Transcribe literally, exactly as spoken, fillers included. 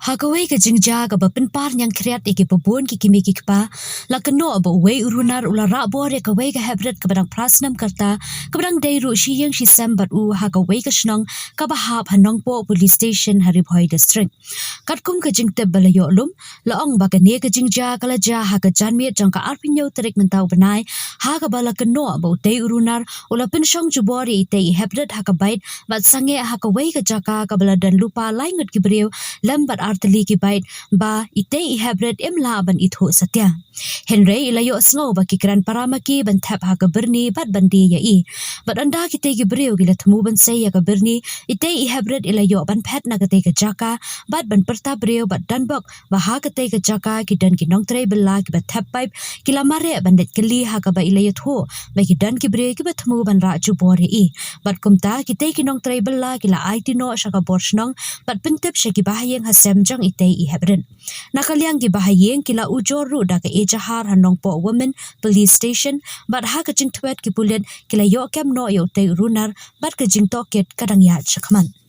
Ha kawei ka jingjia kaba pynpar ñiangkhriat ïa kiba bun ki kmie ki kpa, la kynnoh ba uwei u runar u la rah bor ïa kawei ka heprit kaba dang phra snem ka rta, kaba dang dei ruh shi ïing shi sem bad u ha kawei ka shnong kaba hap ha Nongpoh Police Station ha Ri Bhoi District. Katkum ka jingtip ba la ïoh lum, la ong ba kane ka jingjia ka la jia ha ka janmiet jong ka arphew hynñiew tarik mynta u bnai, ha kaba la kynnoh ba utei u runar u la pynshong jubor ïa itei i heprit ha ka bike bad sangeh ha kawei ka jaka kaba la don lypa lai ngut ki briew lem bad ar tylli ki bike, ba itei i heprit im lah ban ithuh satia. Hynrei i la ïohsngew ba ki kren para ma ki ban thep ha ka byrni bad ban die ïa i. Bad ynda kitei ki briew ki la thmu ban sei ïa ka byrni, itei i heprit i la ïoh ban phet na katei ka jaka bad ban pyrta briew bad donbok ba ha katei ka jaka ki don ki nongtrei bylla kiba thep paip, ki la mareh ban leit kylli ha kaba i la ïathuh ba ki don ki briew kiba thmu ban rah jubor ïa i. Bad kumta kitei ki nongtrei bylla ki la aiti noh sha ka bor shnong bad pyntip sha ki bahaïing ha sem jong itei i heprit. Na ka liang ki bahaïing ki la ujor ruh da ka ejahar ha Nongpoh Women Police Station, bad ha ka jingthwet ki pulit ki la ïoh kem noh ïa utei u runar bad ka jingtohkit ka dang ïaid shakhmat.